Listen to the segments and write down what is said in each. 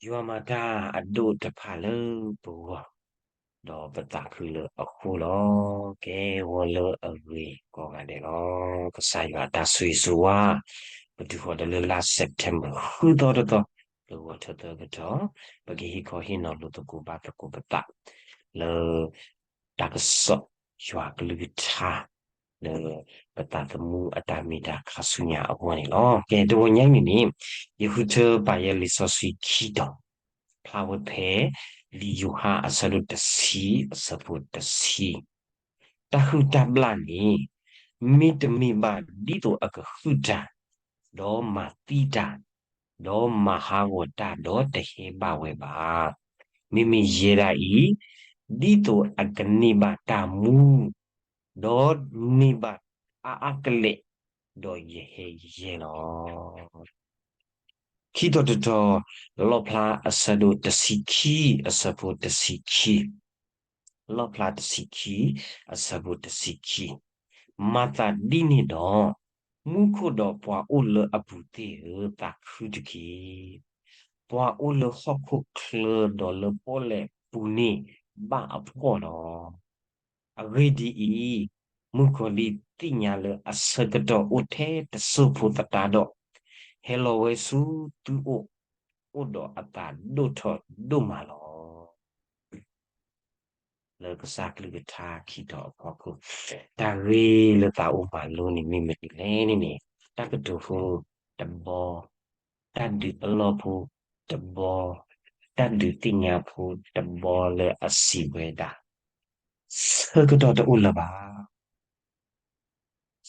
ယွၤမၤတၢ်အဒိၣ်တဖၣ်လၢပဂီၢ်, ဒီးပသးခုလၢအဃိလီၤ. ကဲဝဲလၢအဂ့ၤကိးဂၤဒဲးလီၤ. ကစၢ်ယွၤအတၢ်ဆိၣ်ဂ့ၤဆိၣ်ဝါ, ပတုၤဃီၤဒီးလၢလါ September ဃုသီတသီ, လၢဂီၤထၢသၢကထီၢ်, ပကဟ့ၣ်ခီဟ့ၣ်နီၤလိာ်သကိးဘၣ်သကိးပသး လၢ တၢ်ကစီၣ်ယွၤကလုၢ်ကထါ လၢပသးသမူအတၢ်မ့ၢ်တၢ်ခါဆူညါအဂီၢ်န့ၣ်လီၤ. ကဲတဂီၤညါအံၤန့ၣ်န့ၣ်, ယဃုထၢပာ်ယဲလံာ်စီဆှံခံတီၤ, ဖျါဝဲဖဲ လံာ်ယိၤဟၣ်အဆၢဒိၣ်တဆံအဆၢဖိတဆံ, တၢ်ဟုၣ်တၢ်ဘျၣ်န့ၣ် မ့တမ့ၢ်ဘၣ်ဒ်သိးအကဟုၣ်တၢ်, ဒီးမၤသံတၢ်, ဒီးမၤဟးဂီၤတၢ်ဒီးတဟဲဘၣ်ဝဲဘၣ်. မ့မ့ၢ်ယဲဒၣ်အံၤ, ဒ်သိးအကန့ၢ်ဘၣ်တၢ်မူ, ဒီးန့ၢ်ဘၣ်အါအါကလဲာ်, ဒီးယဟဲယဲလီၤ. ခံတီၤတတီၤ, လီၣ်ဖျါအဆၢဒိၣ်တဆံခံအဆၢဖိတဆံခံ, လီၣ်ဖျါတဆံခံအဆၢဖိတဆံခံ, မၤသးဒ်န့ၣ်ဒီး, မူခိၣ်ဒီးပှၤအိၣ်လၢအပူၤသ့ၣ်ဧၢ, သးခုတက့ၢ်. ပှၤအိၣ်လၢဟီၣ်ခိၣ်ချၢဒီးလၢပီၣ်လဲၣ်ပူၤန့ၣ်ဘၣ်အဖှီၣ်လီၤ. အဂ့ၢ်ဒ်အံၤ, မုၣ်ကီၤလံၢ်သ့ၣ်ညါလၢအဆၢကတီၢ်အိၣ်ထဲတစိၢ်ဖိသတးဒီး, ဟဲလီၤဝဲဆူသုအိၣ်, အိၣ်ဒီးအသးဒိၣ်ထီၣ်ဒိၣ်မးလီၤ. လၢကစၢ်ကလုၢ်ကထါခံတီၤအဖီခိၣ်, တၢ်ဂ့ၢ်လၢသးအိၣ်မၤလိန့ၣ်မ့ၢ်မနုၤလဲၣ်န့ၣ်န့ၣ်, တၢ်ကတိၤဖိတဘီ, တၢ်ဒုးအလီၢ်ဖိတဘီ, တၢ်ဒုးသ့ၣ်ညါဖိတဘီလၢအစံးဝဲဒၣ်, ဆၢကတီၢ်တအိၣ်လၢၤဘၣ်.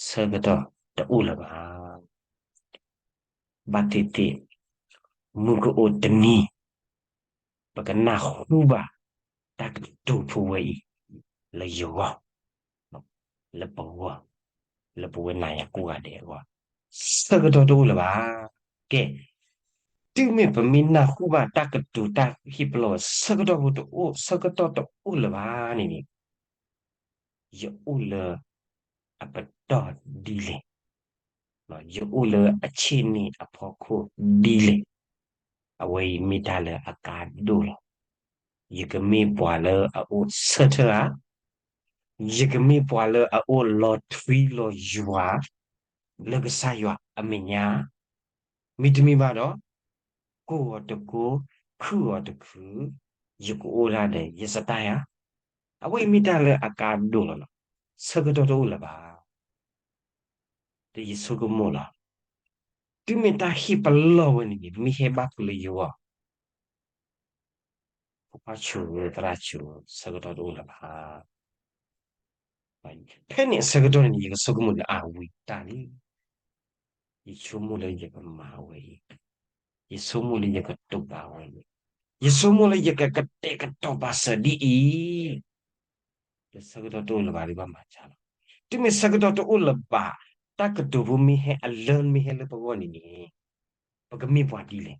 ဆၢကတီၢ်တအိၣ်လၢၤဘၣ်. ဘၣ်သ့ၣ်သ့ၣ်, မုၢ်ကအိၣ်တနံၤ, ပကနၢ်ဟူဘၣ်တၢ်ကတိၤဖိဝဲအံၤ လၢယဂီၢ်, လၢပဂီၢ်, လၢပဝဲနၤယၤကိးဂၤဒဲးအဂီၢ်, ဆၢကတီၢ်တအိၣ်လၢၤဘၣ်. ကဲ, တုၤမ့ၢ်ပမ့ၢ်နၢ်ဟူဘၣ်တၢ်ကတိၤတၢ်ဟ့ၣ်ပလီၢ်ဝဲ ဆၢကတီၢ်ဖိတအိၣ်, ဆၢကတီၢ်တအိၣ်လၢၤဘၣ်န့ၣ်န့ၣ်, ယအိၣ်လၢအပတီၢ်ဒ်လဲၣ်, ယအိၣ်လၢအဆ့ၣ်န့ၣ်အဖီခိၣ်ဒ်လဲၣ်, အဝဲအံၤမ့ၢ်တၢ်လၢအကါဒိၣ်လီၤ. ယကမ့ၢ်ပှၤလၢအအိၣ်ဆၢထၢၣ်ဧါ, ယကမ့ၢ်ပှၤလၢအအိၣ်လီၤထွံလီၤယွၤ လၢကစၢ်ယွၤအမဲာ်ညါ, မ့တမ့ၢ်ဘၣ်ဒီး, ကိၢ်ဂီၤတကိၢ်, ခုၣ်ဂီၤတခုၣ်, ယကအိၣ်ဒၣ်ဒီးယစတၢ်ဧါ, အဝဲအံၤမ့ၢ်တၢ်လၢအကါဒိၣ်လီၤလီၤ. ဆၢကတီၢ်တအိၣ်လၢၤဘၣ်. ဒီးယဆိကမိၣ်လီၤ, တုၤမ့ၢ်တၢ်ဟ့ၣ်ပလီၢ်ဝဲန့ၣ်န့ၣ် မ့ၢ်ဟဲဘၣ်ဖုးလၢယဂီၢ်, ဖိခွါဆိဧၢ, သရၣ်ဆိဧၢ, ဆၢကတီၢ်တအိၣ်လၢၤဘၣ်. ဖဲန့ၣ်အဆၢကတီၢ်န့ၣ် ယကဆိကမိၣ်လၢအဝံၤတၢ်လံ. ယဆိကမိၣ်လၢယကမၤဝဲအံၤ, ယဆိကမိၣ်လၢယကတိၤဘၣ်ဝဲအံၤ, ယဆိကမိၣ်လၢယကကတဲာ်ကတီၤပာ်စၢၤဒ်အံၤ, ဒီးဆၢကတီၢ်တအိၣ်လၢၤဘၣ်ဒီးဘၣ်မၤစၢၤလီၤ. တုၤမ့ၢ်ဆၢကတီၢ်တအိၣ်လၢၤဘၣ်, တၢ်ကတိၤဖိမ့ၢ်ဟဲအလၢမ့ၢ်ဟဲလၢပဂီၢ်န့ၣ်န့ၣ်, ပကမ့ၢ်ပှၤဒ်လဲၣ်.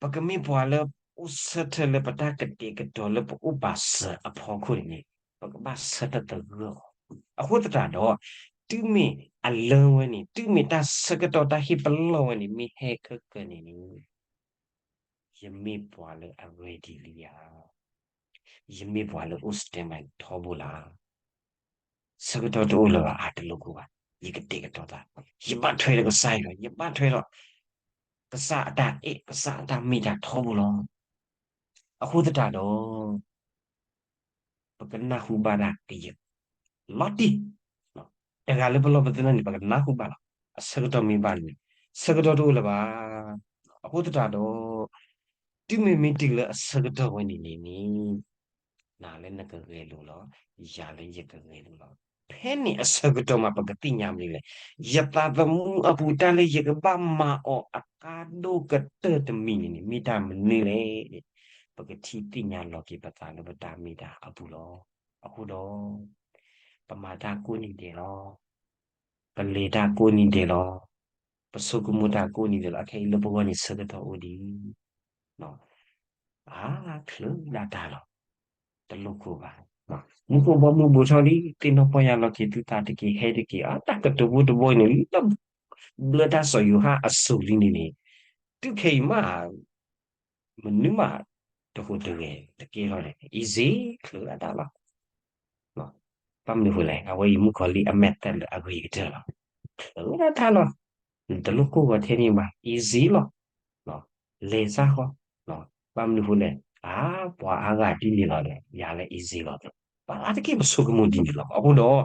ပကမ့ၢ်ပှၤလၢအိၣ်ဆၢထၢၣ်လၢပတၢ်ကတဲာ်ကတီၤလၢပအိၣ်ပာ်စၢၤအဖီခိၣ်န့ၣ်န့ၣ်, ပကဘၣ်ဆၢထၢၣ်သဂၢၢ်အီၤ. အဃိသတးဒီး, တုၤမ့ၢ်အလၢဝဲန့ၣ်, တုၤမ့ၢ်တၢ်ဆၢကတီၢ်တၢ်ဟ့ၣ်ပလီၢ်ဝဲန့ၣ် မ့ၢ်ဟဲခဲကၢန့ၣ်န့ၣ်, ယမ့ၢ်ပှၤလၢအ ready လံဧါ. ယမ့ၢ်ပှၤလၢအိၣ် standby ထီဘိလီၤ. ဆၢကတီၢ်တအိၣ်လၢၤဘၣ် အတလိၣ်ကိၢ်ဘၣ်, ယကတဲာ်ကတီၤသး, ယဘၣ်ထွဲဒီးကစၢ်ယွၤ, ယဘၣ်ထွဲဒီး ကစၢ်အတၢ်အဲၣ်, ကစၢ်အတၢ်မ့ၢ်တၢ်ထီဘိလီၤ. အဃိသတးဒီး ပကနၢ်ဟူဘၣ်ဒၣ်ကယဲၢ် လီၤတံၢ်, တဂၤလၢပလီၢ်ပသနၢၣ်န့ၣ် ပကနၢ်ဟူဘၣ်လီၤ. အဆၢကတီၢ်မ့ၢ်ဘၣ်န့ၣ်, ဆၢကတီၢ်တအိၣ်လၢၤဘၣ်. အဃိသတးဒီး, တုၤမ့ၢ်မ့ၢ်တုၤလၢအဆၢကတီၢ်ဝဲန့ၣ်န့ၣ်န့ၣ်, နၤလၢနကဂဲၤလိာ်လီၤ, ယၤလၢယကဂဲၤလိာ်လီၤ. ဖဲန့ၣ်အဆၢကတီၢ်မး ပကသ့ၣ်ညါမနုၤလဲၣ်. ယသးသမူအပူၤ တၢ်လၢယကဘၣ်မၤအီၤအကါဒိၣ်ကတၢၢ်တမံၤန့ၣ်န့ၣ် မ့ၢ်တၢ်မနုၤလဲၣ်. ပကထံၣ်သ့ၣ်ညါလီၤက့ၤပသးလၢပတၢ်မ့ၢ်တၢ်အပူၤလီၤ. အဃိဒီး, ပမၤတၢ်ကိးနံၤဒဲးလီၤ. ပလဲၤတၢ်ကိးနံၤဒဲးလီၤ. ပဆိကမိၣ်တၢ်ကိးနံၤဒဲးလီၤ. အခဲအံၤလၢပဂီၢ်န့ၣ် ဆၢကတီၢ်အိၣ်ဒံး, အါချ့ဒၣ်တၢ်လီၤ. တလိၣ်ကိၢ်ဘၣ်. မူခိၣ်ဘီမုၢ်ဘူးထီၣ်လံ, သ့ၣ်နီၣ်ပီၢ်ယၢ်လီၤက့ၤသုသးတက့ၢ်, ဟဲတက့ၢ်. အတၢ်ကတိၤဖိတဘီအံၤန့ၣ် လၢဘျၢတၢ်စီၤယိၤဟၣ်အစိၤလံန့ၣ်န့ၣ်, တုၤခဲအံၤမး မနုၤမးတဟူးတဂဲၤတကဲထီၣ်န့ၣ် easy ချုးဒၣ်တၢ်လီၤ. ဘၣ်မနုၤဃိလဲၣ်, အဝဲအံၤမုၣ်ကီၤလံၢ်အ method လၢအဂ့ၤကတၢၢ်လီၤ. ချုးဒၣ်တၢ်လီၤ. နတလိၣ်ကိၢ်ဂီၤထဲန့ၣ်ဘၣ်, easy လီၤ. လဲၤစၢ်ဃီ, ဘၣ်မနုၤဃိလဲၣ်, အါ ပှၤအါဂၤဒ်န့ၣ်လီၤဒီး ယၤလၢ easy လီၤ. ပှၤအါတက့ၢ်ပဆိကမိၣ်ဒ်န့ၣ်လီၤ. အဃိဒီး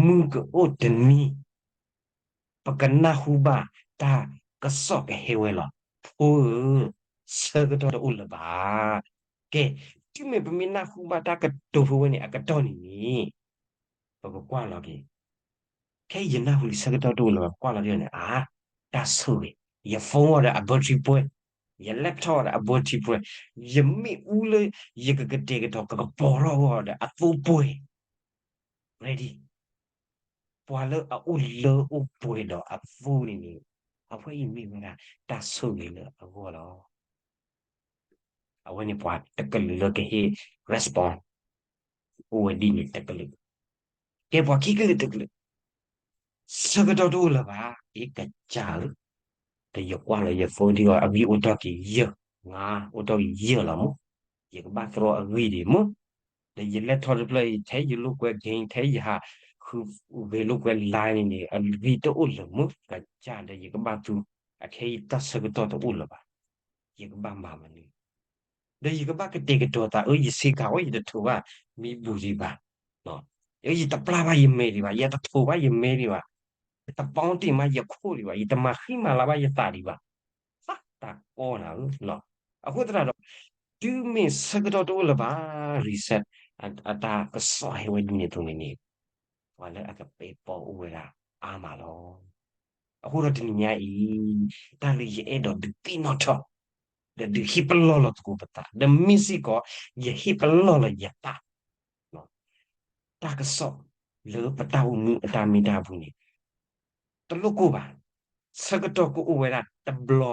မုၢ်ကအိၣ်တနံၤ ပကနၢ်ဟူဘၣ်တၢ်ကစီၣ်ကဟဲဝဲလီၤ. ဖိဧၢ, ဆၢကတီၢ်တအိၣ်လၢၤဘၣ်. ကဲ, တုၤမ့ၢ်ပမ့ၢ်နၢ်ဟူဘၣ်တၢ်ကတိၤဖိဝဲန့ၣ် အကတီၢ်န့ၣ်န့ၣ်, ပကကွၢ်လီၤက့ၤ, ခဲအံၤယနၢ်ဟူလံဆၢကတီၢ်တအိၣ်လၢၤဘၣ် ပကွၢ်လီၤက့ၤန့ၣ် အါ, တၢ်ဆိၣ်ဂ့ၤ, ယ phone အီၤဒီးအ battery ပှဲၤ, ယ laptop အီၤဒီးအ battery ပှဲၤ, ယမ့ၣ်အူလၢယကကတဲာ်ကတီၤကကပီၤထီၣ်အဂီၢ်ဒီး အသိပှဲၤ ready. ပှၤလၢအအိၣ်လၢအိၣ်ပှဲၤဒီးအသိန့ၣ်န့ၣ်, အဝဲအံၤမ့ၢ်ဝဲဒၣ်တၢ်ဆိၣ်ဂ့ၤလၢအဂီၢ်လီၤ. အဝဲန့ၣ်ပှၤတကလုာ်လၢကဟ့ၣ် response အိၣ်ဝဲဒ်န့ၣ်တကလုာ်, ကဲပှၤခံကလုာ်တကလုာ်, ဆၢကတီၢ်တအိၣ်လၢၤဘၣ်, အ့ကစၢ်ဧၢ, ဒီးယကွၢ်လီၤယ phone ဒ်အံၤ အဂံၢ်အိၣ်ထီၣ်က့ၤယဲၢ်, ငါအိၣ်ထီၣ်က့ၤယဲၢ်လီၤမး, ယကဘၣ်သရီအဂံၢ်ဒံးမး, ဒီးယ laptop တဖျၢၣ်အံၤ ထဲယလိာ်ကွဲ game ထဲယဟး ဃုဂဲၤလိာ်ကွဲ line န့ၣ်န့ၣ် အဂံၢ်တအိၣ်လၢၤမး, ကစၢ်ဒီးယကဘၣ်သူ, အခဲအံၤတၢ်ဆၢကတီၢ်တအိၣ်လၢၤဘၣ်, ယကဘၣ်မၤမနုၤ ဒီးယကဘၣ်ကတဲာ်ကတီၤသး အၢ ယဆ့ကၤဝဲ ယတထိးဘၣ်မံဘူၤဒံးဘၣ်, အၢ ယတပျၢ်ဘၣ်ယမဲာ်ဒံးဘၣ်, ယတထိးဘၣ်ယမဲာ်ဒံးဘၣ်, ယတပီတ့ၢ်မးယခိၣ်ဒံးဘၣ်, ယတမၤဃံမၤလၤဘၣ်ယသးဒံးဘၣ်, တၢ်ကီနၤဧၢ, အဃိသတးဒီး, တုၤမ့ၢ်ဆၢကတီၢ်တအိၣ်လၢၤဘၣ် reset အတၢ်ကစီၣ်ဟဲဝဲဒ်န့ၣ်အသိးန့ၣ်န့ၣ်, ပှၤလၢအကပဲာ်ပိာ်အိၣ်ဝဲဒၣ်အါမးလီၤ. အဃိဒီးတနံၤညါအံၤ, တၢ်လၢယအဲၣ်ဒိးဒုးသ့ၣ်နီၣ်ထီၣ်, ဒီးဒုးဟ့ၣ်ပလီၢ်လီၤသကိးပသး, ဒီးမ့ၢ်စ့ၢ်ကီး, ယဟ့ၣ်ပလီၢ်လီၤယသး, တၢ်ကစီၣ်လၢပတၢ်အိၣ်မူအတၢ်မ့ၢ်တၢ်ပူၤန့ၣ်, တလိၣ်ကိၢ်ဘၣ်, ဆၢကတီၢ်ကအိၣ်ဝဲဒၣ်တဘျီ,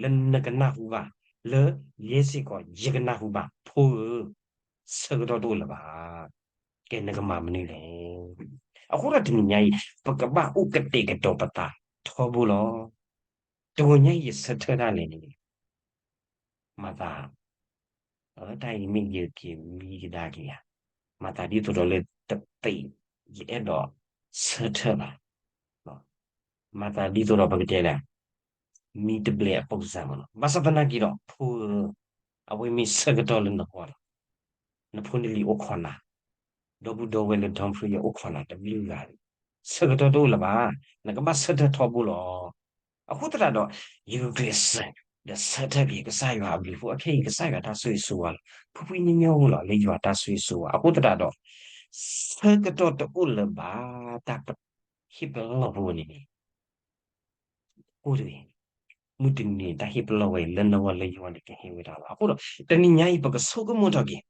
လၢနကနၢ်ဟူဘၣ်, လၢယဲစ့ၢ်ကီးယကနၢ်ဟူဘၣ်, ဖိဧၢ, ဆၢကတီၢ်တအိၣ်လၢၤဘၣ်. ကဲနကမၤမနုၤလဲၣ်. အဃိဒီးတနံၤညါအံၤ, ပကဘၣ်အိၣ်ကတဲာ်ကတီၤပသးထီဘိလီၤ. တဂီၤညါအံၤယဆၢထၢၣ်ဒၣ်လဲာ်န့ၣ်, မၤသး, တၢ်အံၤမ့ၢ်ယက့ၤမံကဒါက့ၤယၤ, မၤသးဒ်သိးဒီးလၢတပ့ၤ, ယအဲၣ်ဒိးဆၢထၢၣ်ဘၣ်, မၤသးဒ်သိးဒီးပကတဲလဲၣ်, မံတဘျဲးအပိၢ်စၢ်မးလီၤ. ဘၣ်ဆၣ်သနာ်က့ဒီး ဖိဧၢ, အဝဲမ့ၢ်ဆၢကတီၢ်လၢနဂီၢ်လီၤ. နဖိနလံၤအိၣ်ခိးနၤ, ဒီပုၢ်ဒီဝဲၢ်လၢ Dumfries အိၣ်ခိးနၤတဘျုးဂၤ, ဆၢကတီၢ်တအိၣ်လၢၤဘၣ်, နကဘၣ်ဆၢထၢၣ်ထီဘိလီၤ. အဃိသတးဒီး, ယဂုာ်ကျဲးစၢး, ဒီးဆၢထၢၣ်က့ၤကစၢ်ယွၤအဘျုးအဖှိၣ်, အခဲအံၤကစၢ်ယွၤတၢ်ဆိၣ်ဂ့ၤဆိၣ်ဝါလီၤ. ဖှံဖှံညီညီဖိလီၤ, လၢယွၤတၢ်ဆိၣ်ဂ့ၤဆိၣ်ဝါ. အဃိသတးဒီး, ဆၢကတီၢ်တအိၣ်လၢၤဘၣ်, တၢ်ဟ့ၣ်ပလီၢ်ဖိန့ၣ်န့ၣ် အိၣ်တဂ့ၤ, မုၢ်တနံၤန့ၣ် တၢ်ဟ့ၣ်ပလီၢ်ဝဲအံၤ လၢနဂီၢ်လၢယဂီၢ်န့ၣ် ကဟဲဝဲဒၣ်လီၤ. အဃိဒီး, တနံၤညါအံၤ ပကဆိကမိၣ်ထီၣ်က့ၤ,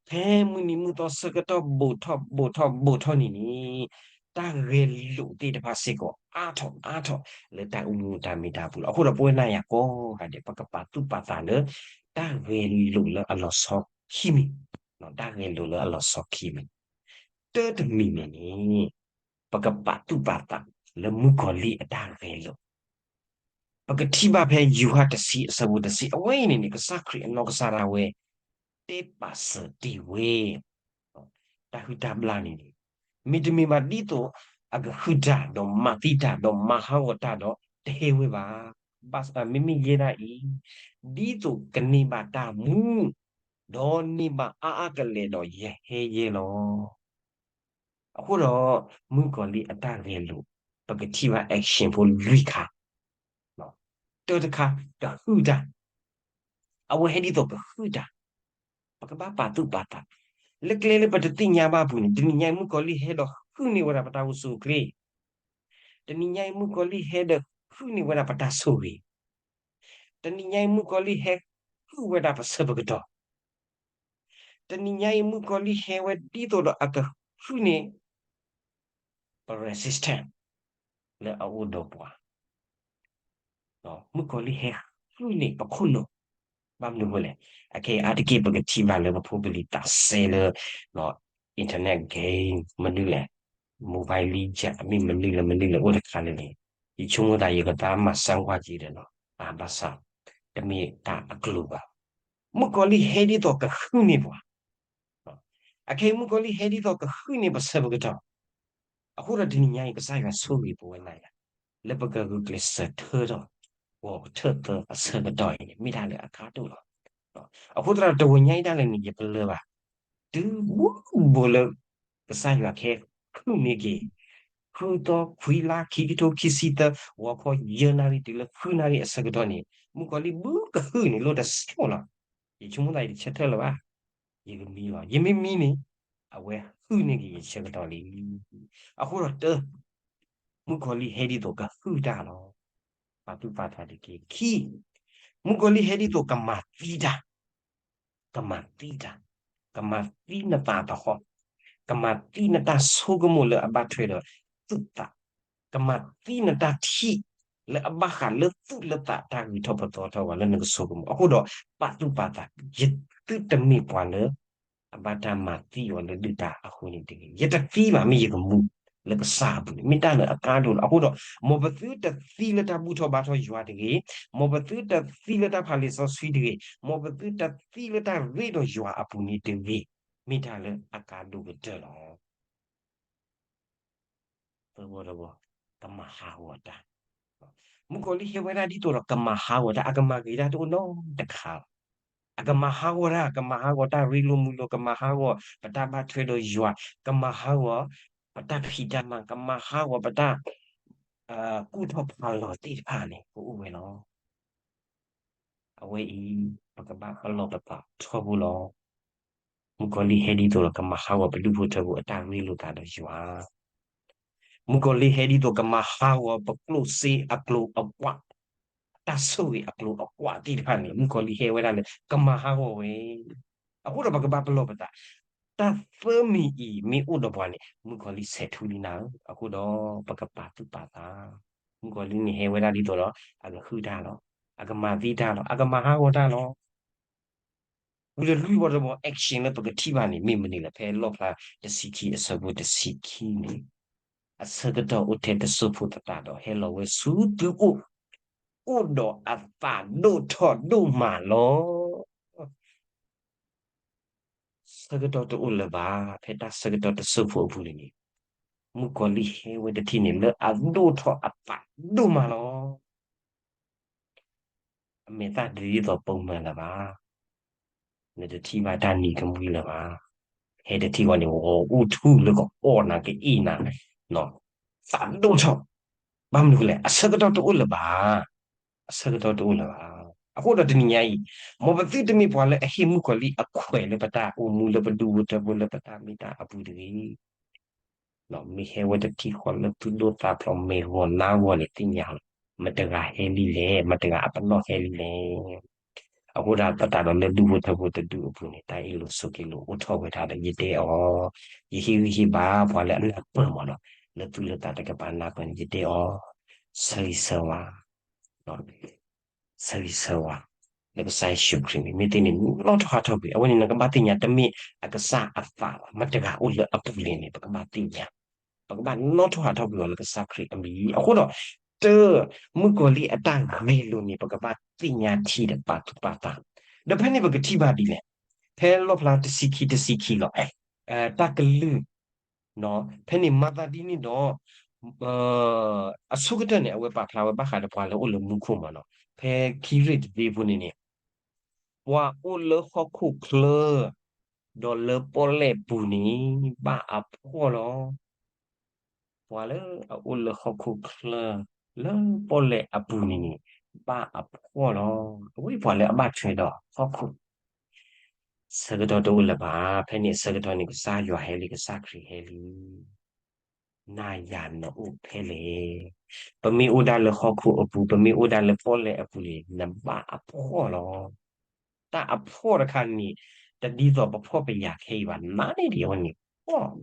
ဖဲမုၢ်နံၤမုၢ်သီဆၢကတီၢ်ဘူးထီၣ်ဘူးထီၣ်ဘူးထီၣ်န့ၣ်န့ၣ်, တၢ်ဂဲၤလိာ်သ့ၣ်တဖၣ်စ့ၢ်ကီး အါထီၣ်အါထီၣ်လၢတၢ်အိၣ်မူတၢ်မ့ၢ်တၢ်ပူၤလီၤ. အဃိဒီးပဝဲနၤယၤကိးဂၤဒဲး ပကပာ်သူၣ်ပာ်သးလၢ တၢ်ဂဲၤလိာ်လၢအလီၤဆီခံမံၤ, တၢ်ဂဲၤလိာ်လၢအလီၤဆီခံမံၤ, တၢတမံၤန့ၣ်န့ၣ် ပကပာ်သူၣ်ပာ်သးလၢမုၣ်ကီၤလံၢ်အတၢ်ဂဲၤလိာ် ပကထံၣ်ဘၣ်ဖဲယိၤဟၣ်တဆံအဆၢဖိတဆံ အဝဲအံၤန့ၣ်န့ၣ် ကစၢ်ခရံာ်အနီၢ်ကစၢ်ဒၣ်ဝဲ တဲပာ်စၢၤတ့ၢ်ဝဲ တၢ်ဟုၣ်တၢ်ဘျၣ်န့ၣ်န့ၣ် မ့တမ့ၢ်ဘၣ်ဒ်သိးအကဟုၣ်တၢ်ဒီးမၤသံတၢ်ဒီးမၤဟးဂီၤတၢ်ဒီးတဟဲဝဲဘၣ်. ဘၣ်ဆၣ်မ့မ့ၢ်ယဲဒၣ်အံၤ ဒ်သိးကန့ၢ်ဘၣ်တၢ်မူ ဒီးန့ၢ်ဘၣ်အါအါကလဲာ်ဒီးယဟဲယဲလီၤ. အဃိဒီး မုၣ်ကီၤလံၢ်အတၢ်ဂဲၤလိာ် ပကထံၣ်ဘၣ် action ဖိလွံၢ်ခါ, တၢတခါ ကဟုၣ်တၢ်, အဝဲဟဲဒ်သိးကဟုၣ်တၢ်, ပကဘၣ်ပာ်သူၣ်ပာ်သး, လၢကျဲလၢပတသ့ၣ်ညါဘၣ်အပူၤန့ၣ် တနံၤညါအံၤမုၣ်ကီၤလံၢ်ဟဲဒီးဟုၣ်န့ၢ်ဝဲဒၣ်ပတၢ်အိၣ်ဆူၣ်အိၣ်ချ့, တနံၤညါအံၤမုၣ်ကီၤလံၢ်ဟဲဒီးဟုၣ်န့ၢ်ဝဲဒၣ်ပတၢ်ဆိၣ်ဂ့ၤ, တနံၤညါအံၤမုၣ်ကီၤလံၢ်ဟဲဟုၣ်ဝဲဒၣ်ပဆၢပကတီၢ် တနံၤညါအံၤမုၣ်ကီၤလံၢ်ဟဲဝဲဒ်သိးဒီးအကဟုၣ်န့ၢ် ပ resistance လၢအအိၣ်ဒီးပှၤ, မုၣ်ကီၤလံၢ်ဟဲဟုၣ်န့ၢ်ပခိၣ်နူာ်, ဘၣ်မနုၤအဃိလဲၣ်, အခဲအံၤအါတက့ၢ်ပကထံၣ်ဘၣ်လၢပဖိပလံၤသးစဲလၢ internet game မနုၤလဲၣ်, Mobile Legend မ့ၢ်မနုၤလဲၣ်မနုၤလဲၣ်အိၣ်တခါန့ၣ်န့ၣ်, ယဆိကမိၣ်သးယကသးမၤစၢကွၢ်က့ၤဒီးနီၤ, အဘၣ်ဆၣ် တမ့ၢ်တၢ်အကျိၤဘၣ်. မုၣ်ကီၤလံၢ်ဟဲဒ်သိးကဟုၣ်န့ၢ်ပှၤ, အခဲအံၤမုၣ်ကီၤလံၢ်ဟဲဒ်သိးကဟုၣ်န့ၢ်ပဆၢပကတီၢ်, အဃိဒီးတနံၤညါအံၤ ကစၢ်ယွၤဆိၣ်ဂ့ၤပဝဲနၤယၤ, လၢပကဂုာ်ကျဲးစၢးထၢထီၣ် ဂီၤထၢၣ်သၢအဆၢကတီၢ်အံၤန့ၣ် မ့ၢ်တၢ်လၢအကါဒိၣ်လီၤ. အဃိသတးဒီးတဝီညါအံၤဒၣ်လဲာ်န့ၣ် ယပလၢၢ်ဘၣ်, တုၤဘူးဘူးလၢ ကစၢ်ယွၤကဟဲဟုၣ်န့ၢ်က့ၤ, ဃုသီခွံလါ ခံကထိခံဆံသၢ ဂီၤခီယဲၢ်နၣ်ရံၣ်တုၤလၢဃုနၣ်ရံၣ်အဆၢကတီၢ်န့ၣ် မုၣ်ကီၤလံၢ်ဘူးကဟုၣ်န့ၣ် လိၣ်တဆှိၣ်လီၤ. ယဆိကမိၣ်သးယတဆၢထၢၣ်လၢၤဘၣ်, ယကမံလီၤ. ယမ့ၢ်မံန့ၣ် အဝဲဟုၣ်န့ၢ်က့ၤယဆၢကတီၢ်လံ. အဃိဒီးတၢ မုၣ်ကီၤလံၢ်ဟဲဒ်သိးကဟုၣ်တၢ်လီၤ. ပာ်သူၣ်ပာ်သးတက့ၢ်. ခံ, မုၣ်ကီၤလံၢ်ဟဲဒ်သိးကမၤသံတၢ်, ကမၤသံတၢ်, ကမၤသံနသးသဟီၣ်, ကမၤသံနတၢ်ဆိကမိၣ်လၢအဘၣ်ထွဲဒီးသူၣ်သး, ကမၤသံနတၢ်ထံၣ် လၢအဘၣ်ဃးလၢသူၣ်လၢသးတၢ်ဂ့ၤထီၣ်ပသီထီၣ်ပှၤလၢနကဆိကမိၣ်. အဃိဒီး ပာ်သူၣ်ပာ်သး, ယသုတမ့ၢ်ပှၤလၢ အဘၣ်တၢ်မၤသံအီၤလၢဒုၣ်ဒါအဃိန့ၣ်တဂ့ၤ. ယတသံဘၣ် မ့ၢ်ယကမူလၢကစၢ်အပူၤန့ၣ် မ့ၢ်တၢ်လၢအကါဒိၣ်လီၤ. အဃိဒီး မ်ပသုတသံလၢတၢ်ဘူၣ်ထီၣ်ဘါထီၣ်ယွၤတဂ့ၤ, မ်ပသုတသံလၢတၢ်ဖးလံာ်စီဆှံတဂ့ၤ, မ်ပသုတသံလၢတၢ်ရ့ဒီးယွၤအပူၤန့ၣ်တဂ့ၤ, မ့ၢ်တၢ်လၢအကါဒိၣ်ကတၢၢ်လီၤ. သၢဘီတဘီ, ကမၤဟးဂီၤတၢ်. မုၣ်ကီၤလံၢ်ဟဲဝဲဒၣ်ဒ်သိးဒီးကမၤဟးဂီၤတၢ်, အကမၤဂ့ၤတၢ်တအိၣ်နီတခါဘၣ်. အကမၤဟးဂီၤတၢ်, ကမၤဟးဂီၤတၢ်ရ့လိာ်မုာ်လိာ်, ကမၤဟးဂီၤပတၢ်ဘၣ်ထွဲဒီးယွၤ, ကမၤဟးဂီၤပတၢ်ဖံးတၢ်မၤ, ကမၤဟးဂီၤပတၢ် ကူၣ်ထီၣ်ဖးလီၤသ့ၣ်တဖၣ်န့ၣ် ကအိၣ်ဝဲလီၤ. အဝဲအံၤ ပကဘၣ်ပလီၢ်ပသးထီဘိလီၤ. မုၣ်ကီၤလံၢ်ဟဲဒ်သိးဒီးကမၤဟးဂီၤပဒူၣ်ဖိထၢဖိအတၢ်ရ့လိာ်သးဒီးယွၤ, မုၣ်ကီၤလံၢ်ဟဲဒ်သိးကမၤဟးဂီၤပကျိၣ်စ့အကျိၤအကွး, တၢ်ဆိၣ်ဂ့ၤအကျိၤအကွးသ့ၣ်တဖၣ်န့ၣ် မုၣ်ကီၤလံၢ်ဟဲဝဲဒၣ်လၢကမၤဟးဂီၤဝဲ. အဃိဒီးပကဘၣ်ပလီၢ်ပသး, တၢ်သၢမံၤအံၤမ့ၢ်အိၣ်ဒီးပှၤန့ၣ် မုၣ်ကီၤလံၢ်ဆဲးထူလံနၤဧၢ. အဃိဒီးပကပာ်သူၣ်ပာ်သး, မုၣ်ကီၤလံၢ်န့ၣ်ဟဲဝဲဒၣ်ဒ်သိးဒီး အကဟုၣ်တၢ်လီၤ, အကမၤသံတၢ်လီၤ, အကမၤဟးဂီၤတၢ်လီၤ. ဝံၤဒီးလွံၢ်ဘီတဘီ action လၢပကထံၣ်ဘၣ်န့ၣ် မ့ၢ်မနုၤလဲၣ်. ဖဲလီၣ်ဖျါတဆံခံအဆၢဖိတဆံခံန့ၣ်, အဆၢကတီၢ်အိၣ်ထဲတစိၢ်ဖိသတးဒီး ဟဲလီၤဝဲဆူသုအိၣ်, အိၣ်ဒီးအသးဒိၣ်ထီၣ်ဒိၣ်မးလီၤ. ဆၢကတီၢ်တအိၣ်လၢၤဘၣ်, ဖဲတၢ်ဆၢကတီၢ်တစိၢ်ဖိအပူၤန့ၣ်န့ၣ်, မုၣ်ကီၤလံၢ်ဟဲဝဲတထံၣ်န့ၣ် လၢအဒိၣ်ထီၣ်အသးဒိၣ်မးလီၤ. အမဲာ်သၣ်တဒ်သိးပိာ်မုၣ်လၢၤဘၣ်, နတထံၣ်ဘၣ်တၢ်နံၤကမှံလၢၤဘၣ်, ဟဲတထံၣ်ဃီန့ၣ် ဂီၤအူထူၣ်လၢကအီၣ်နၤကအ့ၣ်နၤ, သးဒိၣ်ထီၣ်, ဘၣ်မနုၤလဲၣ်, အဆၢကတီၢ်တအိၣ်လၢၤဘၣ်, အဆၢကတီၢ်တအိၣ်လၢၤဘၣ်. အဃိဒီးတနံၤညါအံၤ, မ်ပသုတမ့ၢ်ပှၤလၢအဟ့ၣ်မုၣ်ကီၤလံၢ်အခွဲးလၢပတၢ်အိၣ်မူလၢပဒူၣ်ဖိထၢဖိလၢပတၢ်မ့ၢ်တၢ်အပူၤတဂ့ၤ. မ့ၢ်ဟဲဝဲတထံၣ်ဃီလၢသုဒိၣ်သးဖျိး မ့ၢ်ဂီၤနါဂီၤန့ၣ်သ့ၣ်ညါလီၤ. မတဂၤဟဲလံလဲၣ်, မတဂၤအပနီၣ်ဟဲလံလဲၣ်. အဃိဒီးသတးဒီးလၢဒူၣ်ဖိထၢဖိတဒူၣ်အပူၤန့ၣ် တၢ်အ့ၣ်လိာ်ဆိးက့လိာ်အိၣ်ထီၣ်ဝဲဒၣ်ဒီး ယတဲအီၤ, ယဟ့ၣ်ဂံၢ်ဟ့ၣ်ဘါပှၤလၢအနၢ်ပၢၢ်မးနီၤ, လၢသုလိာ်သးတကပၤနၢ်ပၢၢ်န့ၣ် ယတဲအီၤ, ဆၢဂ့ၤဆၢဝါ ဆၢဂ့ၤဆၢဝါ လၢကစၢ်ယ့ၣ်ၡူးခရံာ်န့ၣ် မ့ၢ်သ့န့ၣ် နီၣ်ထီၣ်ဟးထီၣ်ကွံာ်, အဝဲန့ၣ်နကဘၣ်သ့ၣ်ညါ တမ့ၢ်အကစၢ်အသးဘၣ်, မတဂၤအိၣ်လၢအပူၤလဲၣ်န့ၣ် ပကဘၣ်သ့ၣ်ညါ, ပကဘၣ်နီၣ်ထီၣ်ဟးထီၣ်ကွံာ်အီၤလၢကစၢ်ခရံာ်အမံၤ. အဃိဒီး တၢ်မုၣ်ကီၤလံၢ်အတၢ်ဂ့ၤလိာ်န့ၣ် ပကဘၣ်သ့ၣ်ညါထံဒီးပာ်သူၣ်ပာ်သး, ဒီးဖဲန့ၣ်ပကထံၣ်ဘၣ်ဒ်လဲၣ်, ဖဲလီၣ်ဖျါတဆံခံတဆံခံလီၤ, တၢ်ကလုၢ် ဖဲန့ၣ်မၤသးဒ်န့ၣ်ဒီး အဆိကတၢၢ်န့ၣ် အဝဲပာ်ဖျါဝဲဘၣ်ဃးဒီးပှၤလၢအိၣ်လၢမူခိၣ်မးနီၤ, ဖဲခံရ့ၣ်တသ့ဖိန့ၣ်န့ၣ်, ပှၤအိၣ်လၢဟီၣ်ခိၣ်ချၢ ဒီးလၢပီၣ်လဲၣ်ပူၤန့ၣ် ဘၣ်အဖှီၣ်လီၤ. ပှၤလၢအအိၣ်လၢဟီၣ်ခိၣ်ချၢ လၢပီၣ်လဲၣ်အပူၤန့ၣ်န့ၣ် ဘၣ်အဖှီၣ်လီၤ. အဝဲပှၤလၢအဘၣ်ထွဲဒီးဟီၣ်ခိၣ် ဆၢကတီၢ်တအိၣ်လၢၤဘၣ်. ဖဲန့ၣ်အဆၢကတီၢ်န့ၣ် ကစၢ်ယွၤဟဲလံ, ကစၢ်ခရံာ်ဟဲလံ. နၤယၤနအိၣ်ဖဲလဲၣ်. ပမ့ၢ်အိၣ်ဒၣ်လၢဟီၣ်ခိၣ်အပူၤ, ပမ့ၢ်အိၣ်ဒၣ်လၢပီၣ်လဲၣ်အပူၤန့ၣ် နဘၣ်အဖှီၣ်လီၤ. တၢ်အဖှီၣ်တခါန့ၣ် တဒ်သိးပဖှီၣ်ပယာ်ခဲအံၤဘၣ်. နၤန့ၣ်ဒ်အဝဲန့ၣ် ဖှီၣ်,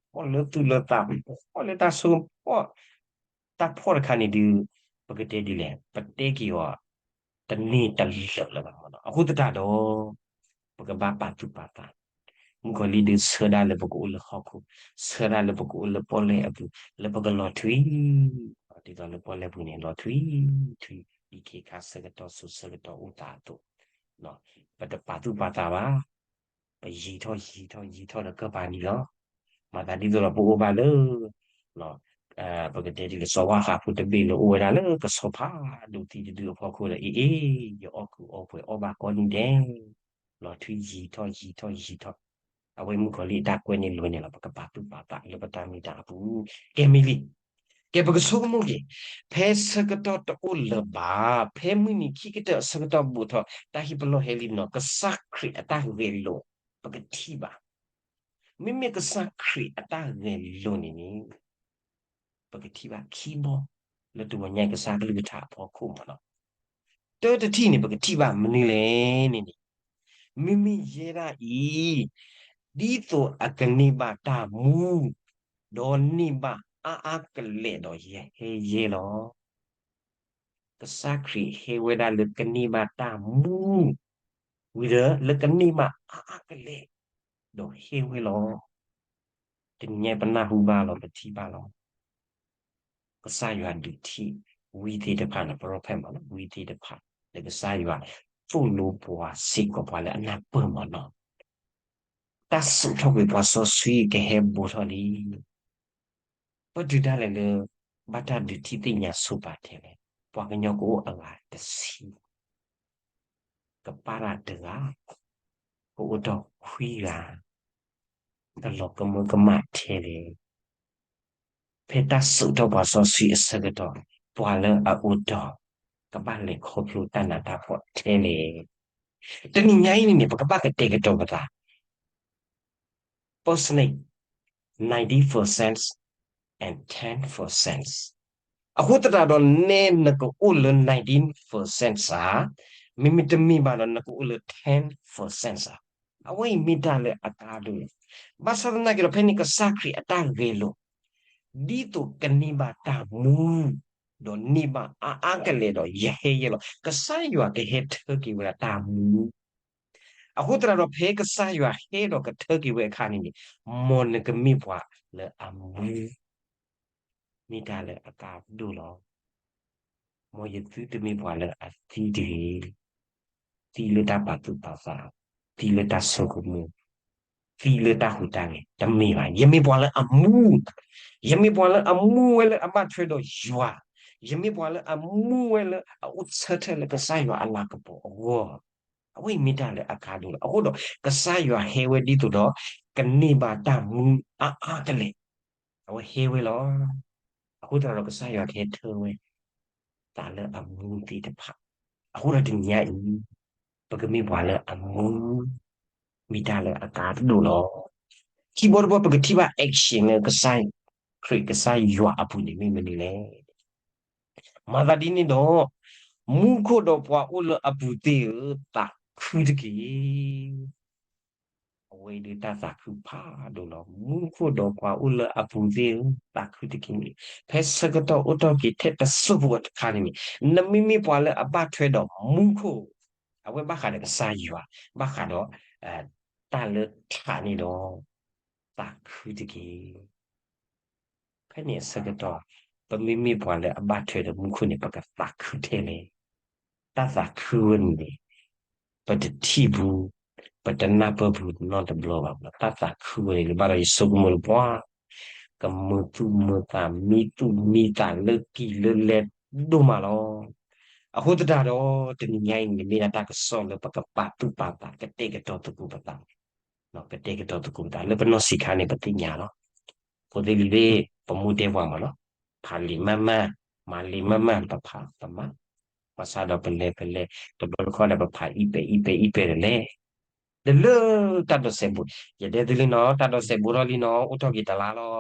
ဖှီၣ်လၢသူၣ်လၢသး, ဖှီၣ်လၢတၢ်ဆိကမိၣ်, တၢ်ဖှီၣ်တခါန့ၣ်ဒုး ပကတဲဒ်လဲၣ်, ပတဲက့ၤအီၤ တန့ၢ်တလၢာ်လၢၤဘၣ်မးနီၤ. အဃိသတးဒီး ပကဘၣ်ပာ်သူၣ်ပာ်သး, မုၣ်ကီၤလံၢ်ဒုးဆၢဒၣ်လၢပကအိၣ်လၢဟီၣ်ခိၣ်, ဆၢဒၣ်လၢပကအိၣ်လၢပီၣ်လဲၣ်အပူၤ, လၢပကလီၤထွံ, ဒ်သိးလၢပီၣ်လဲၣ်ပူၤန့ၣ် လီၤထွံ, ထွံ ဒ်ခ့ခါဆၢကတီၢ်ဆူဆၢကတီၢ်အိၣ်သးအသိး, ပတပာ်သူၣ်ပာ်သးဘၣ်, ပယံာ်ထီၣ်ယံာ်ထီၣ်ယံာ်ထီၣ်ဒီးကၢၢ်ပၤနံၤလီၤ. မၤသးဒ်သိးဒီးပအိၣ်ဘၣ်လၢ ပကတဲဒ်လၢစီၤဝါဃးဖိတဘ့ၣ်လၢအိၣ်ဝဲဒၣ်လၢကဆီဖးဒိၣ်သံတဒုအဖီခိၣ်ဒီး အ့ၣ်အ့ၣ် ယအီၣ်ကူအီပှဲၤအီၣ်ဘၣ်ကိးနံၤဒဲး, လီၤထွံယံာ်ထီၣ်ယံာ်ထီၣ်ယံာ်ထီၣ်, အဝဲမုၣ်ကီၤလံၢ်အတၢ်ကွဲန့ၣ်လွဲန့ၣ်လီၤ. ပကပာ်သူၣ်ပာ်သးလၢပတၢ်မ့ၢ်တၢ်အပူၤ, ကဲမ့ၢ်လံ. ကဲပကဆိကမိၣ်က့ၤ, ဖဲဆၢကတီၢ်တအိၣ်လၢၤဘၣ်, ဖဲမုၢ်နံၤခံကတၢၢ်အဆၢကတီၢ်ဘူးထီၣ် တၢ်ဟ့ၣ်ပလီၢ်ဟဲလံနီၤ ကစၢ်ခရံာ်အတၢ်ဂဲၤလိာ် ပကထံၣ်ဘၣ်. မ့မ့ၢ်ကစၢ်ခရံာ်အတၢ်ဂဲၤလိာ်န့ၣ်န့ၣ် ပကထံၣ်ဘၣ်ခံဘီ လၢတဂီၤညါအံၤကစၢ်ကလုၢ်ကထါအဖီခိၣ်မးနီၤ. တၢ်တထံၣ်န့ၣ် ပကထံၣ်ဘၣ်မနုၤလဲၣ်န့ၣ်န့ၣ်, မ့မ့ၢ်ယဲဒၣ်အံၤ ဒ်သိးအကန့ၢ်ဘၣ်တၢ်မူ, ဒီးန့ၢ်ဘၣ်အါအါကလဲာ်ဒီးယဟဲယဲလီၤ. ကစၢ်ခရံာ်ဟဲဝဲဒၣ်လၢကန့ၢ်ဘၣ်တၢ်မူ, ဝံၤဒီးလၢကန့ၢ်ဘၣ်အါအါကလဲာ်, ဒီးဟဲဝဲလီၤ. တနံၤညါပနၢ်ဟူဘၣ်လီၤ ပထံၣ်ဘၣ်လီၤ. ကစၢ်ယွၤဒုးထံၣ်ဝံသ့ၣ်တဖၣ်န့ၣ် ပရိဖးမးလီၤ ဝံသ့ၣ်တဖၣ် လၢကစၢ်ယွၤသိၣ်လိပှၤစ့ၢ်ကီးပှၤလၢအနၢ်ပၢၢ်မးနီၤ. တၢ်စိာ်ထီၣ်ကွံာ်ပှၤစီဆှံကဟဲဘူးထီၣ်လံ. ပတုၤဒၣ်လဲာ်လၢ ဘၣ်တၢ်ဒုးထံၣ်သ့ၣ်ညါဆိပာ်ထဲလဲၣ်, ပှၤကညီကအိၣ်အဂၤတဆံ, ကပၢ်တၢ်တဂၤ, ကအိၣ်ထီၣ်ခွံဂၤ, ကလီၤကမၢကမၣ်ထဲလဲၣ်. ဖဲတၢ်စိာ်ထီၣ်ပှၤစီဆှံအဆၢကတီၢ် ပှၤလၢအအိၣ်ဒီး ကဘၣ်လဲၤခီဖျိတၢ်နးတၢ်ဖှီၣ်ထဲလဲၣ်. တနံၤညါအံၤန့ၣ်န့ၣ် ပကဘၣ်ကတဲာ်ကတီၤပသး personally ninety percent and ten percent. အဃိသတးဒီး နဲနကအိၣ်လၢ ninety percent စ့ၢ်, မ့မ့ၢ်တမ့ၢ်ဘၣ်ဒီး နကအိၣ်လၢ ten percent စ့ၢ်. အဝဲအံၤမ့ၢ်တၢ်လၢအကါဒိၣ်လီၤ. ဘၣ်ဆၣ်သနာ်က့ဒီး ဖဲန့ၣ်ကစၢ်ခရံာ်အတၢ်ဂဲၤလိာ် ဒ်သိးကန့ၢ်ဘၣ်တၢ်မူ, ဒီးန့ၢ်ဘၣ်အါအါကလဲာ်ဒီး ယဟဲယဲလီၤ. ကစၢ်ယွၤကဟဲထၢက့ၤဝဲဒၣ်တၢ်မူ. အဃိသတးဒီး ဖဲကစၢ်ယွၤဟဲဒီးကထၢက့ၤဝဲအခါန့ၣ်န့ၣ်, မ်နကမ့ၢ်ပှၤလၢအမူ မ့ၢ်တၢ်လၢအကါဒိၣ်လီၤ. မ်ယသုတမ့ၢ်ပှၤလၢအသံတဂ့ၤ, သံလၢတၢ်ပာ်သူၣ်ပာ်သး, သံလၢတၢ်ဆိကမိၣ်, သံလၢတၢ်ဟူးတၢ်ဂဲၤ, တမ့ၢ်ဘၣ်. ယမ့ၢ်ပှၤလၢအမူ, ယမ့ၢ်ပှၤလၢအမူဝဲလၢအဘၣ်ထွဲဒီးယွၤ, ယမ့ၢ်ပှၤလၢအမူဝဲလၢအအိၣ်ဆၢထၢၣ်လၢကစၢ်ယွၤအလၤကပီၤအဂီၢ်. အဝဲအံၤမ့ၢ်တၢ်လၢအကါဒိၣ်လီၤ. အဃိဒီး ကစၢ်ယွၤဟဲဝဲဒ်သိးဒီး ကန့ၢ်ဘၣ်တၢ်မူအါအါကလဲာ်, အဝဲဟဲဝဲလီၤ. အဃိသတးဒီး ကစၢ်ယွၤကဟဲထၢဝဲ သးလၢအမူသ့ၣ်တဖၣ်. အဃိဒီးတနံၤညါအံၤ ပကမ့ၢ်ပှၤလၢအမူ မ့ၢ်တၢ်လၢအကါဒိၣ်လီၤ. ခံဘီတဘီ ပကထံၣ်ဘၣ် action လၢကစၢ်ခရံာ်ကစၢ်ယွၤအပူၤန့ၣ်မ့ၢ်မနုၤလဲၣ်. မၤသးဒ်န့ၣ်ဒီး, မူခိၣ်ဒီးပှၤအိၣ်လၢအပူၤသ့ၣ်ဧၢ, သးခုတက့ၢ်. အဝဲအံၤဒုးတၢ်သးခုဖးဒိၣ်လီၤ. မူခိၣ်ဒီးပှၤအိၣ်လၢအပူၤသ့ၣ်ဧၢ, သးခုတက့ၢ်. ဖဲဆၢကတီၢ်အိၣ်ထီၣ်က့ၤထဲတစိၢ်ဖိတခါန့ၣ်န့ၣ်, နမ့မ့ၢ်ပှၤလၢအဘၣ်ထွဲဒီးမူခိၣ်, အဝဲဘၣ်ဃးဒီးကစၢ်ယွၤ, ဘၣ်ဃးဒီး တၢ်လၢထးန့ၣ်ဒီး သးခုတက့ၢ်. ဖဲန့ၣ်အဆၢကတီၢ်, ပမ့မ့ၢ်ပှၤလၢအဘၣ်ထွဲဒီးမူခိၣ်န့ၣ် ပကသးခုထဲလဲၣ်. တၢ်သးခုဝဲန့ၣ်န့ၣ် ပတထံၣ်ဘူး, ပတနၢ်ပၢၢ်ဘူးနီတဘျီဘၣ်. တၢ်သးခုဝဲန့ၣ် လၢဘၣ်ဒီးယဆိကမိၣ်လၢပှၤ ကမုာ်သူၣ်မုာ်သး မံသူၣ်မံသးလၢကံၢ်လၢလဲဒိၣ်မးလီၤ. အဃိသတးဒီး တနံၤညါအံၤန့ၣ် မ့ၢ်ဒၣ်တၢ်ကစီၣ်လၢပကပာ်သူၣ်ပာ်သး ကတဲာ်ကတီၤသကိးပသး ကတဲာ်ကတီၤသကိးပသး လၢပနီၢ်ဆံးခါန့ၣ် ပသ့ၣ်ညါလီၤ. ဖိသ့ၣ်လံၤသ့ၣ် ပမိၢ်တဲပှၤမးလီၤ. ဖးလံာ်မးမး, မၤလံာ်မးမး, ပဖးပမၤ, ဘၣ်ဆၣ်ဒီးပလဲၤပလဲၤ တဘျီတခီၣ်ဒီး ပဖးအံးပဲာ်အံးပဲာ်အံးပဲာ်ဒီးလဲၤ ဒီးလၢတၢ်ဒိးစဲးဘူး, ယတဲသုလံနီၤ, တၢ်ဒိးစဲးဘူးထီၣ်လံနီၤ, အိၣ်ထီၣ်က့ၤတလါလီၤ.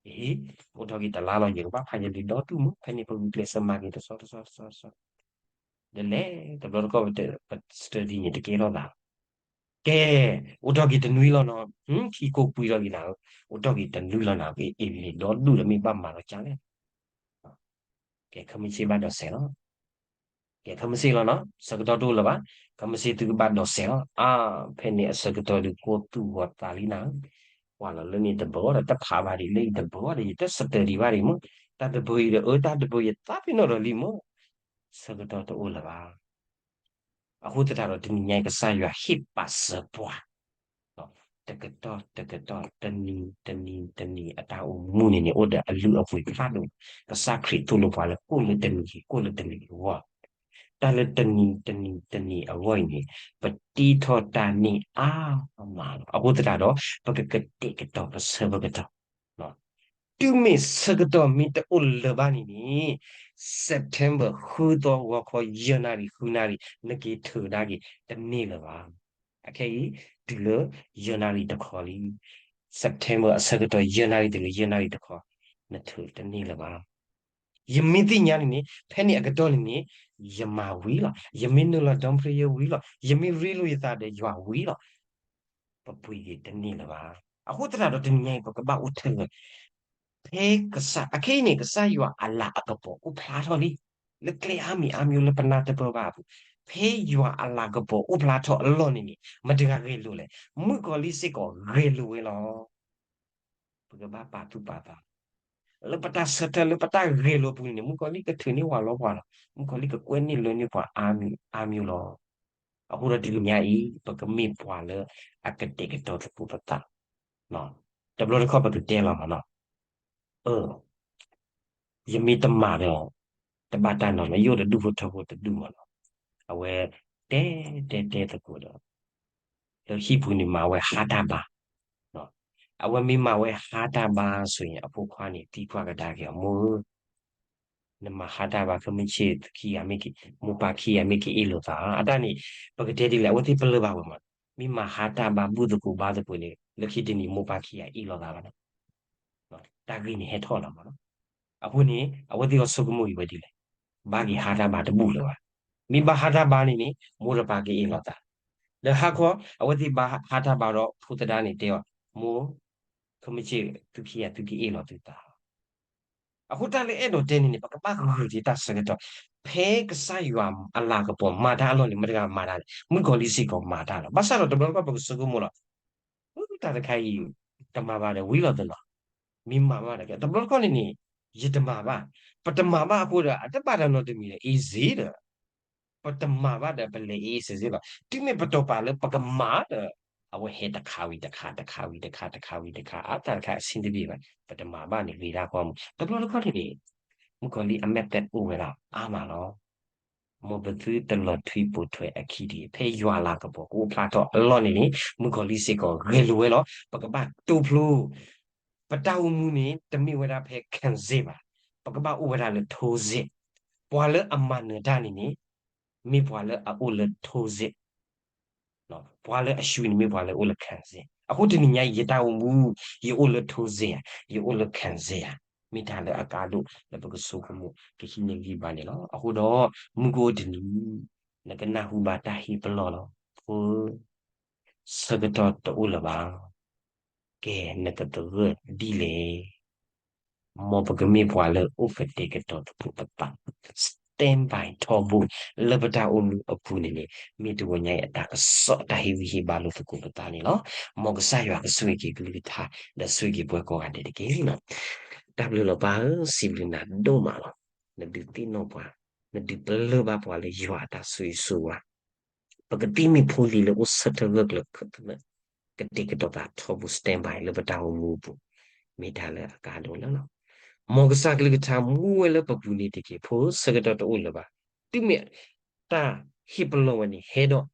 အ့, အိၣ်ထီၣ်က့ၤတလါလီၤ, ယကဘၣ်ဖးယလံာ်ဒီဒူၣ်မး, ဖဲန့ၣ်ပဂုာ်ကျဲးစၢးမၤက့ၤတဆီတဆီတဆီတဆီ ဒီးလဲၤ တဘျီတခီၣ် ပ study န့ၣ် တကဲထီၣ်သး. ကဲ, အိၣ်ထီၣ်က့ၤတနွံလီၤနီၤ, ခံကိးပှံၤထီၣ်လံနၤဧၢ, အိၣ်ထီၣ်က့ၤတနွံလီၤနၤဧၢ, အ့ၣ်လံာ်ဒီဒူၣ်ဒီး မ့ၢ်ဘၣ်မၤလီၤကလဲၣ်. ကဲ ခဲမုၢ်ဆ့ၣ်ဘၣ်ဒိးစဲးလီၤ. ကဲ ခဲမုၢ်ဆ့ၣ်လီၤနီၤ, ဆၢကတီၢ်တအိၣ်လၢၤဘၣ်, ခဲမုၢ်ဆ့ၣ်သုကဘၣ်ဒိးစဲးလီၤ. အါ, ဖဲန့ၣ်အဆၢကတီၢ်ဒုး ကိးသူၣ်ဂီၤသးလံနၤဧၢ, ကွၢ်လီၤလၢန့ၣ်တဘၢဒီး တဖးဘၣ်ဒံး လၢအံၤတဘၢဒီး ယတ study ဘၣ်ဒံးမး, တၢ်တဘၢအံၤဒီး အၢ တၢ်တဘၢယသးပ့ၤနီၣ်ဒီးလံမး. ဆၢကတီၢ်တအိၣ်လၢၤဘၣ်. အဃိသတးဒီးတနံၤညါအံၤ ကစၢ်ယွၤဟ့ၣ်ပာ်စၢၤပှၤ တကတီၢ်တကတီၢ် တနံၤတနံၤတနံၤ အတၢ်အိၣ်မူန့ၣ်န့ၣ် အိၣ်ဒီးအလုၢ်အပှ့ၤဖးဒိၣ်, ကစၢ်ခရံာ်သိၣ်လိပှၤလၢ ကိၣ်လၢတနံၤဂ့ၤ ကိၣ်လၢတနံၤဂ့ၤအဂီၢ်, တၢ်လၢတနံၤတနံၤတနံၤအဂီၢ်အံၤန့ၣ် ပတံထီၣ်တၢ်န့ၢ်အါမးလီၤ. အဃိသတးဒီး ပကကတဲာ်ကတီၤပဆၢကတီၢ် တုၤမ့ၢ်ဆၢကတီၢ်မ့ၢ်တအိၣ်လၢၤဘၣ်န့ၣ်န့ၣ် September ဃုသီဂီၤခီ ယဲၢ်နၣ်ရံၣ် ဃုနၣ်ရံၣ် နက့ၤထုးကဒါက့ၤ တန့ၢ်လၢၤဘၣ်. အခဲအံၤ တုၤလၢယဲၢ်နၣ်ရံၣ်တခီလံ. September အဆၢကတီၢ် ယဲၢ်နၣ်ရံၣ်တုၤလၢယဲၢ်နၣ်ရံၣ်တခီ နထုးတန့ၢ်လၢၤဘၣ်. ယမ့ၢ်သ့ၣ်ညါန့ၣ်န့ၣ် ဖဲန့ၣ်အကတီၢ်န့ၣ်န့ၣ် ယမၤဝံၤလီၤ. ယမ့ၢ်နုာ်လီၤ ဒီဖရံယဲဝံၤလီၤ. ယမ့ၢ်ရ့လိာ်ယသးဒီးယွၤဝံၤလီၤ. ပပှ့ၤက့ၤတန့ၢ်လၢၤဘၣ်. အဃိသတးဒီးတနံၤညါအံၤ ပကဘၣ်အိၣ်ထဲလဲၣ်. ဖဲကစၢ် အခဲအံၤန့ၣ် ကစၢ်ယွၤအလၤအကပီၤအိၣ်ဖျါထီၣ်လံ လၢကျဲအါမံၤအါမံၤလၢပနၢ်တပၢၢ်ဘၣ်အပူၤ, ဖဲယွၤအလၤကပီၤအိၣ်ဖျါထီၣ်အလီၢ်န့ၣ်န့ၣ် မတၤတဂၤဂဲၤလိာ်လဲၣ်. မုၣ်ကီၤလံၢ်စ့ၢ်ကီးဂဲၤလိာ်ဝဲလီၤ. ပကဘၣ်ပာ်သူၣ်ပာ်သး လၢပတၢ်ဆၢထၢၣ်လၢပတၢ်ဂဲၤလိာ်အပူၤန့ၣ်န့ၣ် မုၣ်ကီၤလံၢ်ကထုးန့ၢ်ဝးလီၤပှၤလီၤ. မုၣ်ကီၤလံၢ်ကကွဲၢ်န့ၢ်လၢန့ၢ်ပှၤအါမံၤအါမံၤလီၤ. အဃိဒီးတနံၤညါအံၤ ပကမ့ၢ်ပှၤလၢအကတဲာ်ကတီၤသကိးပသး, တဘျီတခီၣ်ပကတဲလီၤမးနီၤ, အၢ ယမ့ၢ်တမၤဒီး တဘၣ်တၢ်နီၤနီၤ, ယအိၣ်ဒီးဒူၣ်ဖိထၢဖိတဒူၣ်မးနီၤ, အဝဲတဲတဲတဲသကိးဒီး လၢဟံၣ်ပူၤန့ၣ်မၤဝဲဟါတၢ်ဘါ, အဝဲမ့ၢ်မၤဝဲဟါတၢ်ဘါဆိအံၤန့ၣ် အဖိခွါန့ၣ်သံကွၢ်ကဒါက့ၤအီၤ, မိၢ်ဧၢ နမၤဟါတၢ်ဘါ ခဲမုၢ်ဆ့ၣ်ခံဂၤမ့ၢ်က့ၤ မိၢ်ပၢ်ခံဂၤမ့ၢ်က့ၤအ့ၣ်လိာ်သး, အတၢ်န့ၣ် ပကတဲဒ်လဲၣ် အဝဲသ့ၣ်ပလၢၢ်ဘၣ်ဝဲမး, မ့ၢ်မၤဟါတၢ်ဘါဘူၣ်သကိးဘါသကိးန့ၣ် လၢခံတနံၤမိၢ်ပၢ်ခံဂၤအ့ၣ်လိာ်သးဘၣ်နီၤ, တၢ်ဂ့ၢ်န့ၣ်ဟဲထီၣ်လီၤမးနီၤ, အဃိန့ၣ် အဝဲသ့ၣ်အီၤဆိကမိၣ်အံၤဝဲဒ်လဲၣ်, ဘါက့ၤဟါတၢ်ဘါတဘူၣ်လၢၤဘၣ်, မ့ၢ်ဘါဟါတၢ်ဘါန့ၣ်န့ၣ် မိၢ်တပၢ်က့ၤအ့ၣ်လိာ်သး, ဒီးဟါခီ အဝဲသ့ၣ်ဘါဟါတၢ်ဘါဒီးဖိသဒါန့ၣ်တဲအီၤ, မိၢ် ခဲမုၢ်ဆ့ၣ် သုခံဂၤသုက့ၤအ့ၣ်လိာ်သုသး အဃိတၢ်လၢအဲၣ်ဒိးတဲန့ၣ်န့ၣ် ပကဘၣ်ဂုာ်က့ၤတၢ်ဆၢကတီၢ်, ဖဲကစၢ်ယွၤအလၤကပီၤမၤတၢ်အလီၢ်န့ၣ် မတၤတဂၤမၤတၢ်လဲၣ်, မုၣ်ကီၤလံၢ်စ့ၢ်ကီးမၤတၢ်လီၤ. ဘၣ်ဆၣ်ဒီးတဘျီတခီၣ်ပကဆိကမိၣ်လီၤ, တၢ်တခါအံၤ တမၤဘၣ်ဒီးဝံၤလီၤသနီၤ, မ့ၢ်မၤဘၣ်ဒီး တဘျီတခီၣ်န့ၣ်န့ၣ် ယတမၤဘၣ်, ပတမၤဘၣ်အဃိဒီး အတဘၣ်တၢ်နီတမံၤဒီး easy ဒီး ပတမၤဘၣ်ဒီး ပလဲၤ easy လီၤ. တုၤမ့ၢ်ပတီၢ်ပာ်လၢပကမၤဒီး အဝဲဟဲတခါဝံၤတခါ တခါဝံၤတခါ တခါဝံၤတခါ အတၢ်တခါအဆင်တပြေဘၣ်, ပတမၤဘၣ်န့ၣ်ဂ့ၤဒၣ်ဃီမး. တဘျီတခီၣ်န့ၣ်န့ၣ် မုၣ်ကီၤလံၢ်အ method အိၣ်ဝဲဒၣ်အါမးလီၤ. မ်ပသုတလီၤထွံပိာ်ထွဲအခံတဂ့ၤ, ဖဲယွၤအလၤကပီၤကအိၣ်ဖျါထီၣ်အလီၢ်န့ၣ်န့ၣ် မုၣ်ကီၤလံၢ်စ့ၢ်ကီးဂဲၤလိာ်ဝဲလီၤ. ပကဘၣ်တိဖျိ ပတၢ်အိၣ်မူန့ၣ် တမ့ၢ်ဝဲဒၣ်ဖဲ ခံစစ် ဘၣ်, ပကဘၣ်အိၣ်ဝဲဒၣ်လၢ ထိုစစ်, ပှၤလၢအမၤနၢၤတၢ်န့ၣ်န့ၣ် မ့ၢ်ပှၤလၢအအိၣ်လၢ ထိုစစ်, ပှၤလၢအဆှံန့ၣ်မ့ၢ်ပှၤလၢအအိၣ်လၢ ခံစစ်. အဃိတနံၤညါအံၤ ယတၢ်အိၣ်မူ ယအိၣ်လၢ ထိုစစ် ဧါ, ယအိၣ်လၢ ခံစစ် ဧါ, မ့ၢ်တၢ်လၢအကါဒိၣ်လၢပကဆိကမိၣ်ကဟံးန့ၢ်ဂံၢ်ဘါန့ၣ်လီၤ. အဃိဒီး မုၢ်ကအိၣ်တနံၤ နကနၢ်ဟူဘၣ်တၢ်ဟ့ၣ်ပလီၢ်လီၤ. ဖိဧၢ ဆၢကတီၢ်တအိၣ်လၢၤဘၣ်. ကဲ နကသဂၢၢ်ဒ်လဲၣ်. မ်ပကမ့ၢ်ပှၤလၢအိၣ်ကတဲာ်ကတီၤသကိးပသး stand by ထီဘိ လၢပတၢ်အိၣ်မူအပူၤန့ၣ်န့ၣ် မ့ၢ်တဂီၤညါအံၤအတၢ်ကစီၣ်တၢ်ဟ့ၣ်ဂံၢ်ဟ့ၣ်ဘါလိာ်သကိးပသးန့ၣ်လီၤ. မ်ကစၢ်ယွၤကဆိၣ်ဂ့ၤက့ၤကလုၢ်ကထါ ဒီးဆိၣ်ဂ့ၤက့ၤပှၤကိးဂၤဒဲးတက့ၢ်. တၢ်ဘျုးလီၤပၢ်ဧၢ, စံးဘျုးနၤဒိၣ်မးလီၤ. နဒုးသ့ၣ်နီၣ်ပှၤ, နဒုးပလၢၢ်ဘၣ်ပှၤလၢယွၤအတၢ်ဆိၣ်ဂ့ၤဆိၣ်ဝါ ပကသ့မ့ၢ်ဖိလံၤလၢအိၣ်ဆၢထၢၣ်ဂၢၢ်ကျၢၤ ကတဲာ်ကတီၤသးထီဘိ stand by လၢပတၢ်အိၣ်မူအပူၤ, မ့ၢ်တၢ်လၢအကါဒိၣ်လၢလီၤ. မ်ကစၢ်ကလုၢ်ကထါမူဝဲလၢပပူၤန့ၣ်တက့ၢ်. ဖိဧၢ ဆၢကတီၢ်တအိၣ်လၢၤဘၣ်. တုၤမ့ၢ်တၢ်ဟ့ၣ်ပလီၢ်ဝဲန့ၣ် ဟဲဒီး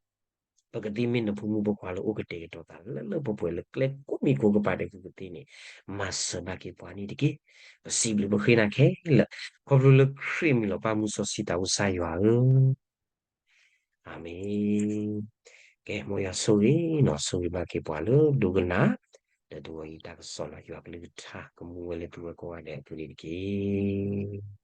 ပကသ့မ့ၢ်နဖိမုၣ်ဖိခွါလၢအိၣ်ကတဲာ်ကတီၤသးလၢလၢပှဲၤပှဲၤလၢကျဲကိးမံၤကိးကပၤတက့ၢ်သ့န့ၣ်, မၤစၢၤဘၣ်က့ၤပှၤန့ၣ်တက့ၢ်. ပစံးဘျုးပဃ့နၤခဲလၢာ်, ခီဖျိလၢခရံာ်မံၤလီၤ. ပၢ်မူစီဆှံသးအိၣ်ကစၢ်ယွၤဧၢ အၤမ့ၣ်. ကဲ မ်ယွၤဆိၣ်ဂ့ၤနီၤ, ဆိၣ်ဂ့ၤဘၣ်က့ၤပှၤလၢဒိကနၣ် ဒီးတဂီၤအံၤတၢ်ကစီၣ်လီၤ. ယွၤကလုၢ်ကထါကမူဝဲလၢသုဝဲကိးဂၤဒဲးအပူၤန့ၣ်တက့ၢ်.